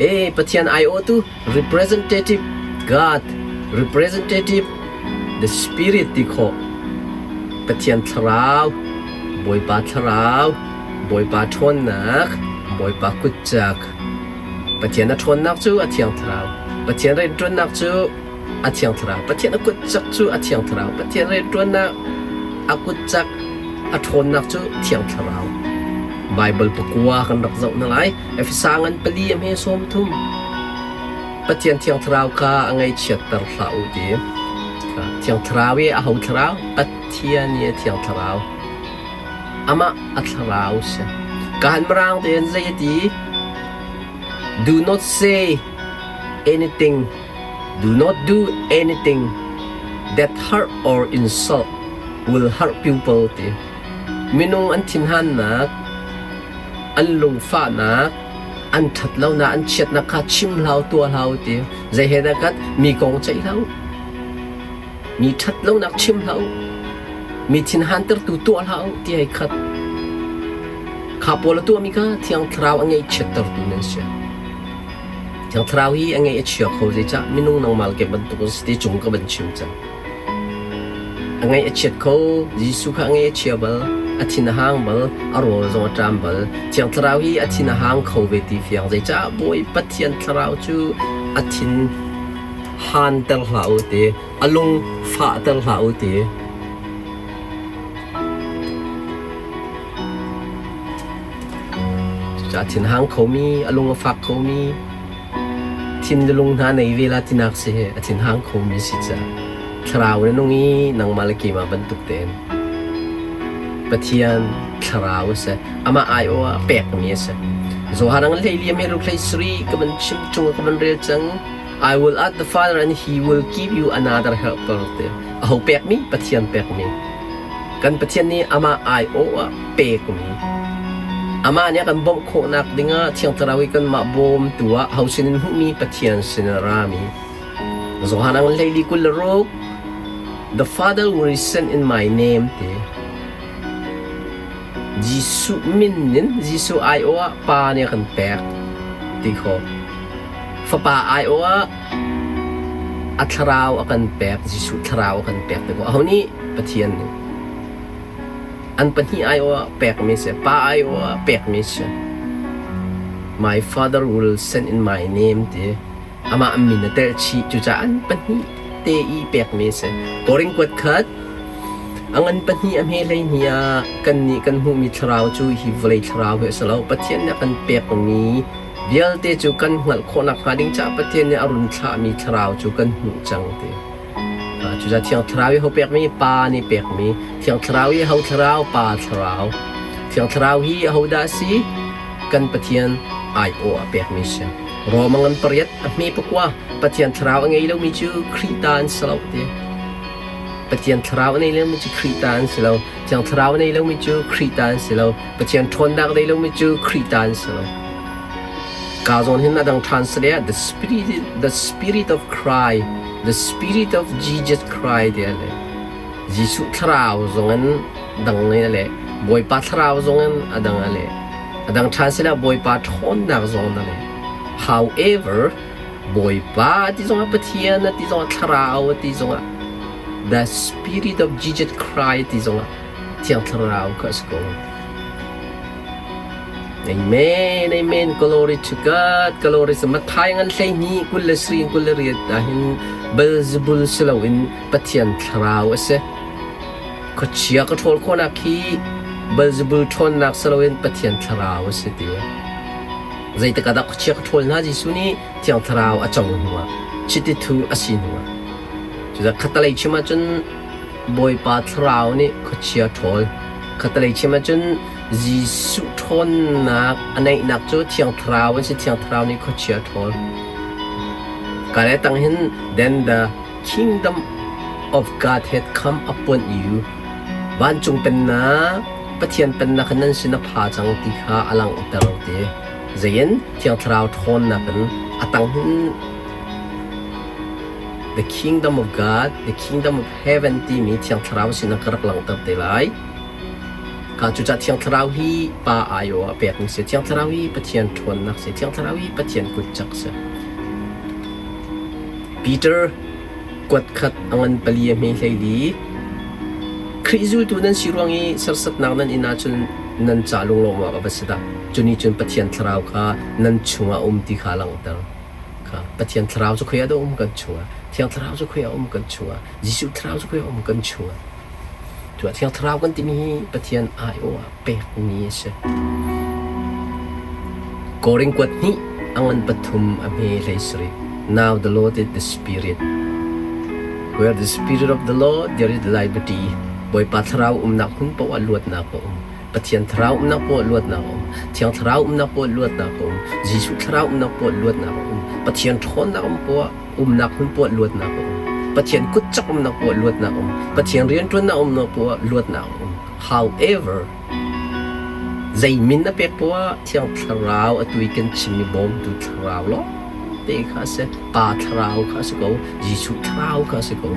E Pathian aiawhtu representative God, representative the Spirit ti khawh. Pathian thlarau, Bawipa thlarau, Bawipa ṭhawnnak, Bawipa kutcak. Pathian a ṭhawnnak cu a Thiang Thlarau. Pathian rianṭuannak cu a Thiang Thlarau. Pathian a kutcak cu a Thiang Thlarau. Pathian rianṭuannak a kutcak a ṭhawnnak cu Thiang Thlarau. Baibal pakua kan rak zoh hna lai. Efesa ngan pali a hme 30. Pathian Thiang Thlarau kha a ngaihchiatter hlah u ti. Thiang Thlarau i aho thlarau? Pathian i a Thiang Thlarau. Amah a thlarau si. Kaan Mirang tein zei a ti? Do not say anything, do not do anything that hurt or insult will hurt people ti. Minung an thinhannak, an lungfahnak, an ṭhatlonak, an chiatnak kha chim hlah tuah hlah u ti. Zei he dah kat mi kong ceih hlah u. Mi ṭhatlonak chim hlah u. Mi thinhantertu tuah hlah u ti hei khat. Kha pawl a tuahmi kha Thiang Thlarau a ngaihchiattertu nan si. Thiang Thlarau hi a ngaih a chia kho zeicah minung nangmah ke bantuk an si ti cung ka van chim cang. A ngaih a chiat kho, Jesuh kha a ngaih a chia bal, a thin a hang bal, a rawl zong a ṭam bal. Thiang Thlarau hi a thin a hang kho ve ti fiang. Zeicah Bawi Pathian Thlarau cu a thin hanter hlah u ti, a lung fahter hlah u ti. Cucaah thinhang khomi, a lung a fak khomi, thin le lung hna nei ve la tinak si hi a thinhang khomi si caah thlarau na nung i nangmah le keimah bantuk tein Pathian thlarau a si. Amah aiawh ah pekmi a si. Johan ang hlei liam he ruk hlei sari ka van chim chung ka van rel cang. I will ask the Father and he will give you another helper te. Aho pekmi? Pathian pekmi. Kan Pathian nih amah aiawh ah pekmi. Amah nih a kan bawmh khawhnak dingah Thiang Thlarau i kanmah bawmtu ah ho sinin hmuhmi Pathian sin a rami. Johan ang hleili 26 The Father will send in my name ti. Jesuh min in Jesuh aiawh ah Pa nih a kan pek ti khawh. Fapa aiawh ah a thlarau a kan pek, Jesuh thlarau a kan pek ti khawh. Aho nih? Pathian nih. An pahnih aiawh ah pekmi si, Pa aiawh ah pekmi si. My father will send in my name ti. Amah min a telh chih. Cucaah an pahnih te i pekmi a si. Korin kuat khat a ngan pahnih a hme hleihnih ah kannih kan hmuhmi thlarau cu hi vawlei thlarau hi a si lo. Pathian nih a kan pekmi vialte cu kan hngalh khawh nakhnga ding caah Pathian nih a run thlahmi thlarau cu kan hmuh cang ti. Cucaah Thiang Thlarau i ho pekmi? Pa nih pekmi. Thiang Thlarau i ho thlarau? Pa thlarau. Thiang Thlarau hi ahodah a si? Kan Pathian aiawh a pekmi si. Roma ngan pariat a hme pakua Pathian thlarau a ngei lomi cu Khrih ta an si lo ti. Pathian thlarau a nei lomi cu Khrih ta an si lo. Thiang thlarau a nei lomi cu Khrih ta an si lo. Pathian ṭhawnnak nei lomi cu Khrih ta an si lo. Ka zawn hin a dang translate ah the spirit, the spirit of Christ, the spirit of Jesus Christ ti a le. Jesuh thlarau zong in dang ne a leh. Bawipa thlarau zong in a dang a leh. A dang ṭhan sinah Bawipa ṭhawnnak zong in a leh. However, Bawipa ti zongah Pathian a ti zongah thlarau a ti zongah the spirit of Jesus Christ ti zongah Thiang Thlarau kha a si ko. Amen, amen. Glory to God. Glory to Matthai ngan 12 23 28 ahhin Beelzebul si loin Pathian thlarau a si. Khuachia ka ṭhawl khawhnak hi Beelzebul ṭhawnnak si loin Pathian thlarau a si ti. Zeitik ah dah khuachia ka ṭhawl hna Jesuh nih Thiang Thlarau a co hnuah, chiti thu a si hnuah. Cucaah khatalei chim ahcun Bawipa Thlarau nih khuachia ṭhawl. Khatalei chim ahcun Jesuh ṭhawnnak a neihnak cu Thiang Thlarau an si. Thiang Thlarau nih khuachia ṭhawl. Ka le tang hin then the kingdom of God had come upon you. Vancung pennak, Pathian pennak kha nan sin a pha cang ti kha a langhter ti. Zeiin Thiang Thlarau ṭhawnnak in a tang hin The kingdom of God, the kingdom of heaven timi Thiang Thlarau sinah ka rak langhter te lai. Kha cucaah Thiang Thlarau hi Pa aiawh ah pekmi si. Thiang Thlarau hi Pathian ṭhawnnak si. Thiang Thlarau hi Pathian kutcak si. Peter kuat khat a ngan pali a hme hleili. Khrih zultu nan si ruang i serhsatnak nan in ahcun nan ca lunglawm awk a va si dah. Cu nih cun Pathian Thlarau kha nan chungah a um ti kha a langhter. Kha Pathian Thlarau cu khoi ah dah um kan chungah? Thiang Thlarau cu khoi ah um kan chungah? Jesuh Thlarau cu khoi ah um kan chungah? Cuah Thiang Thlarau kan timi hi Pathian aiawh ah pekmi a si. Korin kuat hnih a ngan pathum a hme hlei sarih. Now the Lord is the Spirit. Where the Spirit of the Lord, there is liberty. Bawipa Thlarau umnak hmun paoh ah luatnak a um. Pathian Thlarau umnak paoh ah luatnak a um. Thiang Thlarau umnak paoh ah luatnak a um. Jesuh Thlarau umnak paoh ah luatnak a um. Pathian ṭhawnnak um paoh ah umnak hmun poah luatnak a um. Pathian kutcak umnak poah luatnak a um. Pathian rianṭuannak umnak poah luatnak a um. However, zei min a pek poah Thiang Thlarau atu i kan chimmi bawmtu Thlarau lawng te kha a si. Pa Thlarau kha a si ko. Jesuh Thlarau kha a si ko.